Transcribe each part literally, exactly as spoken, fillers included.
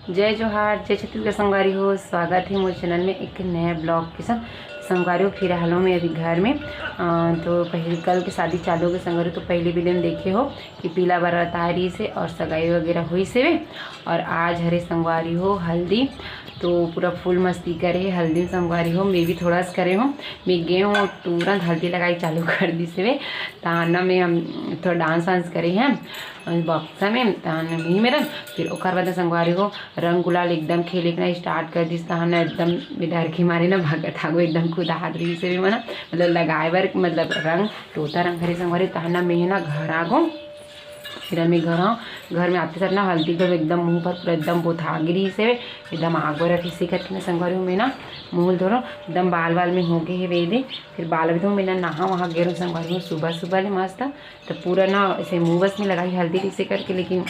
जय जोहार, जय छत्तीसगढ़ संगवारी हो, स्वागत हे मोर चैनल में एक नया ब्लॉग के साथ। संगवारी हो, फिलहाल हूँ मैं अभी घर में। अ, तो पहले कल के शादी चालू हो गए संगवारी, तो पहले वीडियो में देखे हो कि पीला बरात आ रही से और सगाई वगैरह हुई से वे। और आज हरे संगवारी हो हल्दी, तो पूरा फुल मस्ती करे हे हल्दी में संगवारी हो। मैं भी थोड़ा सा करे हूँ, मैं गए हूँ तुरंत हल्दी लगाई चालू कर दी से वे। ताना में हम थोड़ा डांस वांस करे हैं बक्सा में, ताना में ही मेरा। फिर ओकर बाद संगवारी हो रंग गुलाल एकदम खेले के ना स्टार्ट कर दिस, तहन ना एकदम डर के मारे ना भगत आगो एकदम कुदात रही से भी मना, मतलब लगाए बर, मतलब रंग तोता रंग हरे संगवारी, तहन ना मैं ना घर आगो। फिर मैं घर आऊँ, घर में आते साथ ना हल्दी एकदम एकदम मुंह पर पूरा एकदम बोथा गिरी से एकदम आग बर रखी से करके ना संगवारी हो मैं ना मुंह धोरो एकदम बाल बाल में हो गए हे वेदे। फिर बाल भी तो मैं ना नहा वहाँ गे रहूँ संगवारी हो सुबह सुबह ले मस्त, तो पूरा ना ऐसे मुंह बस में लगाई हल्दी कैसे करके, लेकिन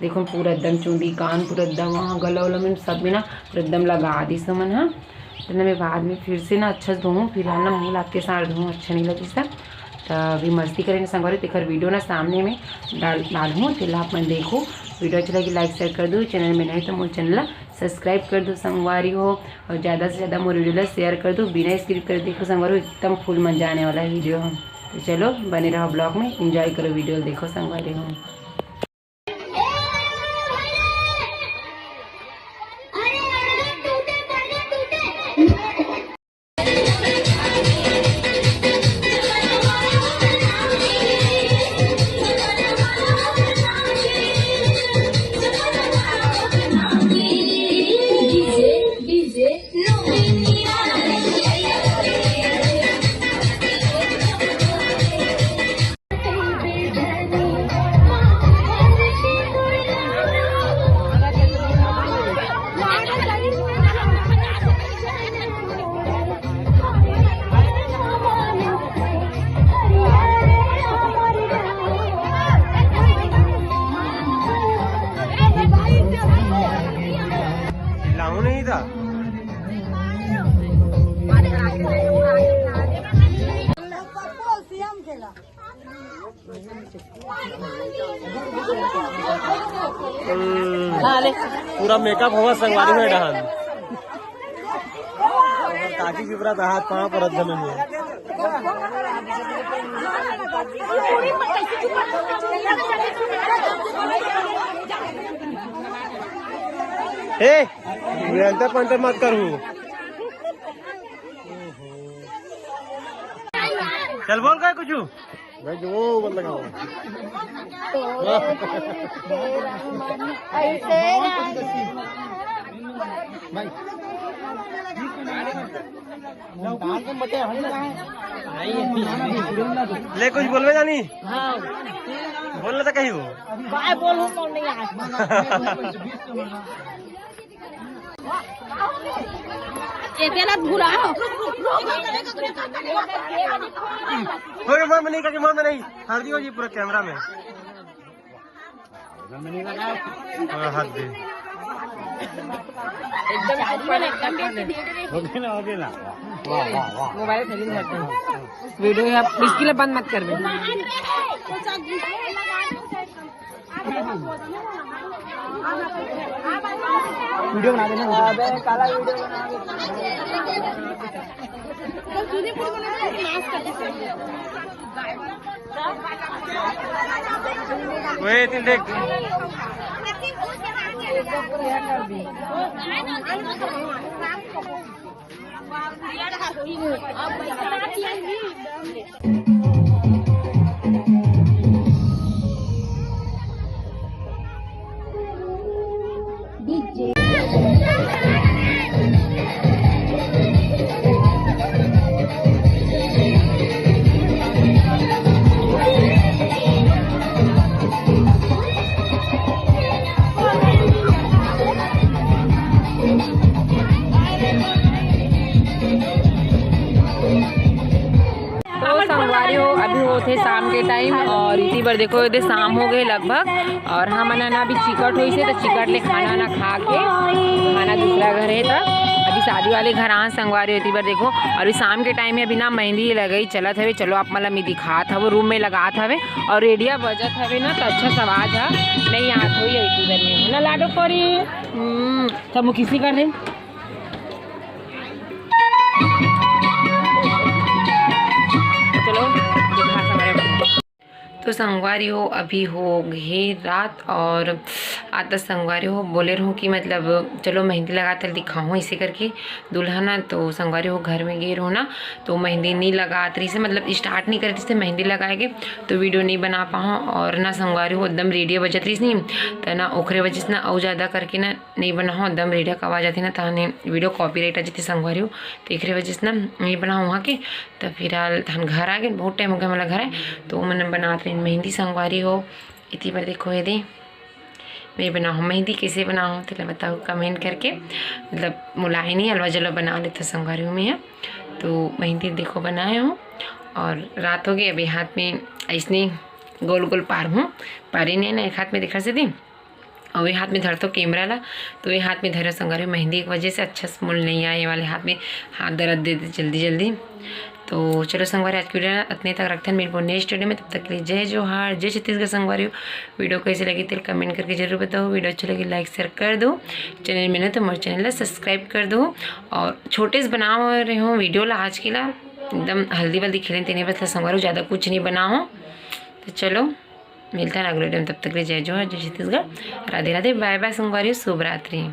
देखो पूरा एकदम चूंदी कान पूरा एकदम वहाँ गला उला में सब में ना पूरा एकदम लगा दी समन हा। तो ना मैं बाद में फिर से ना अच्छा से धोऊँ, फिलहाल ना मुँह लाग के सार धोऊँ, अच्छा नहीं लगी सा। तो अभी मस्ती करें ना संगवारी, तेकर वीडियो ना सामने में डाल डालूँ, तेला आप मन देखो। वीडियो अच्छा लगी लाइक शेयर कर दो, चैनल में नहीं तो मोर चैनल सब्सक्राइब कर दो संगवारी हो, और ज़्यादा से ज़्यादा मोर वीडियो ला शेयर कर दो, बिना स्किप कर देखो संगवारी हो, एकदम फुल मजा आने वाला है वीडियो हम। तो चलो बने रहो ब्लॉग में, एंजॉय करो वीडियो, देखो संगवारी हो। चिल्लाऊं नहीं था। हम्म, हाँ, ले। पूरा मेकअप होवा संगवारी में डहान। काकी की पूरा हाथ पाँव पर अध्यम में। हे, अंतर पंतर मत करू। चल बोल का कुछ। भाई जो वो मत लगाओ। ऐसे भाई। ले कुछ बोलबे जानी? हाँ। बोल ना तो कहीं हो। काय बोलूं, कौन नहीं आए। ये तेरा भूला हो। कोई मन में नहीं, करके मन में नहीं। हर दियो जी पूरा कैमरा में। हाँ, हाथ दे। एकदम ऊपर, एकदम हो गया ना, हो गया ना। वाह, वाह, वाह। मोबाइल से नहीं करते। वीडियो आप इसके लिए बंद मत कर दे। वीडियो बना देना। अबे, काला वीडियो बना दे। तो चूल्हे पूरी बना दे, नाश कर दे। ओए, तिल देख। तो संगवारी हो, अभी होत हे शाम के टाइम और इसी बार देखो, ये शाम हो गए लगभग और हमन ह ना अभी चिकट होइस हे, तो चिकट ले खाना ना खा के खाना दूसरा घर हे, तो अभी शादी वाले घर आए संगवारी हो, एती बर देखो। अउ शाम के टाइम में अभी ना मेहंदी लगई चलत हवे। चलो आप मन ला मैं दिखात हवो, रूम में लगात हवे अउ रेडिया बजत हवे ना, त अच्छा से आवाज ह नहीं आत होई, एती बर में हो ना लाडो परी। हम्म, सब मुखिसी कर दे। चलो दिखा हमारे। तो संगवारी हो, अभी हो गए रात अउ आता संगवारी हो बोले रहूँ कि मतलब चलो मेहंदी लगा त दिखाऊँ ऐसे करके दुल्हन ह। तो संगवारी हो घर में गए रहूँ ना, तो मेहंदी नहीं लगात रही से, मतलब स्टार्ट नहीं करत रही से मेहंदी लगाए के, तो वीडियो नहीं बना पाऊँ। अउ ना संगवारी हो एकदम रेडियो बजत रही नहीं, त ना ओखरे वजह से ना अउ ज़्यादा करके ना नहीं बनाऊँ, एकदम रेडियो का आवाज आती ना, तहने वीडियो कॉपीराइट आ जाती संगवारी हो, तो एकरे वजह से ना नहीं बनाऊँ वहाँ के। तो फिलहाल तहन घर आ गए, बहुत टाइम हो गया हमला घर आए, तो मैंने बनात रही मेहंदी संगवारी हो। एती बर देखो ये दे, मैं बनाऊँ मेहंदी, कैसे बनाऊँ तेला बताओ कमेंट करके। मतलब मुलायम नहीं, अलवा जलवा बना लेते संगवारी हो मैं ह। तो मेहंदी देखो बनाए हूँ अउ रात हो गई। अभी हाथ में ऐसने गोल गोल पार हूँ, पारी नहीं ना, एक हाथ में दिखा से दी अउ ये हाथ में धरतो कैमरा ला, तो ये हाथ में धरे संगवारी हो मेहंदी के वजह से अच्छा से मोल नहीं आए, ये वाले हाथ में हाथ दर्द दे दे जल्दी जल्दी। तो चलो संगवारी, आज की वीडियो ना अतने तक रखथन, मिलबो नेक्स्ट वीडियो में। तब तक के लिए जय जोहार, जय छत्तीसगढ़ संगवारी हो। वीडियो कैसे लगी तेला कमेंट करके जरूर बताओ, वीडियो अच्छा लगे लाइक शेयर कर दो, चैनल में ना तो हमारे चैनल ला सब्सक्राइब कर दो। अउ छोटे से बना रहे हो वीडियो ला आज के ला, एकदम हल्दी वल्दी खेले तेने बस ला संगवारी हो, ज़्यादा कुछ नहीं बना हो। तो चलो मिलता है अगले वीडियो में, तब तक के लिए जय जोहार, जय छत्तीसगढ़, राधे राधे, बाय बाय संगवारी हो, शुभ रात्रि।